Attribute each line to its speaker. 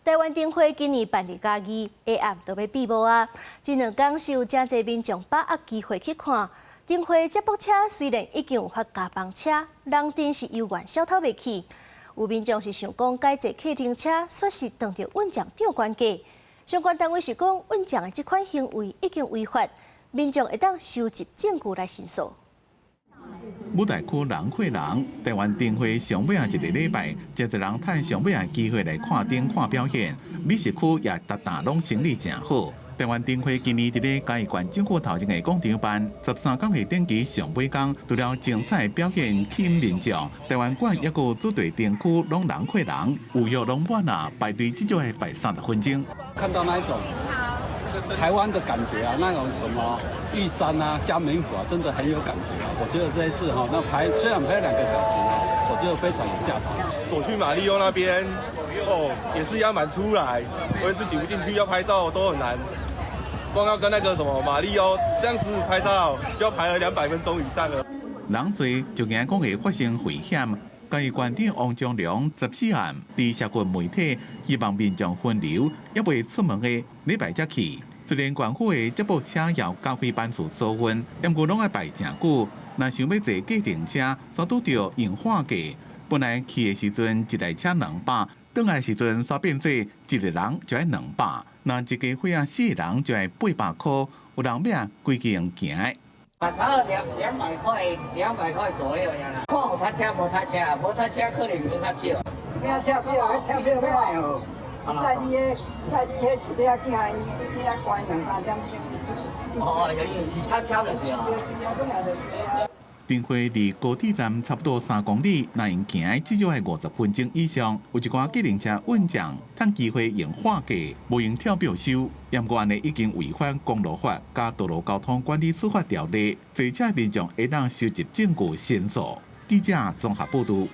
Speaker 1: 台灣燈會今年辦佇嘉義，下暗就欲閉幕啊！這兩工是有誠濟民眾把握機會去看燈會。接駁車雖然已經有發加班車，人陣是猶原消透袂去。有民眾是想講改坐計程車，煞是撞著運將長官價。相關單位是講運將的這款行為已經違法，民眾會當收集證據來申訴。
Speaker 2: 舞台區人過人，台灣燈會上尾仔一個禮拜，誠濟人趁上尾仔機會來看燈看表演。美食區也逐逐攏生意誠好。台灣燈會今年佇咧嘉義縣政府頭前的廣場辦，13工的燈期上尾工，除了精彩表演吸引民眾，台灣館抑閣主題燈區攏人過人，預約攏滿啊，排隊至少會排30分鐘。
Speaker 3: 看到那一種台灣的感覺啊，那種什麼玉山啊、嘉明湖啊，真的很有感覺啊。我覺得這一次哈，那排雖然排2個小時啊，我覺得非常有價值。
Speaker 4: 走去馬里歐那邊，哦，也是要滿出來，我也是擠不進去，要拍照都很難。光要跟那個什麼馬里歐這樣子拍照，就要排了200分鐘以上了。
Speaker 2: 人濟就驚講會發生危險。嘉義縣長王章龍14暗佇社群媒體希望民眾分流，猶未出門的禮拜才去。雖然縣府的接駁車有加開班次疏運，毋過攏愛排誠久。若想欲坐計程車，煞拄著用喊價。本來去的時陣一台車兩百，轉來時陣煞變做一個人就愛兩百。若一家伙仔四個人就愛800箍，有人欲規家用行的。
Speaker 5: 啊，差不多兩百塊，200塊左右呀。看有塞車無塞車，無塞車可能閣較少。
Speaker 6: 咩車票？車票欲愛哦。載你彼，載你彼一塊仔囝，伊遐關兩三點鐘。
Speaker 5: 哦，因為是塞車就對啊。
Speaker 2: 燈會離高鐵站差不多3公里，若用行的至少愛50分鐘以上。有一寡計程車運將，趁機會用喊價，無用跳表收。毋過按呢已經違反公路法佮道路交通管理處罰條例，坐車民眾會當收集證據申訴。記者綜合報導。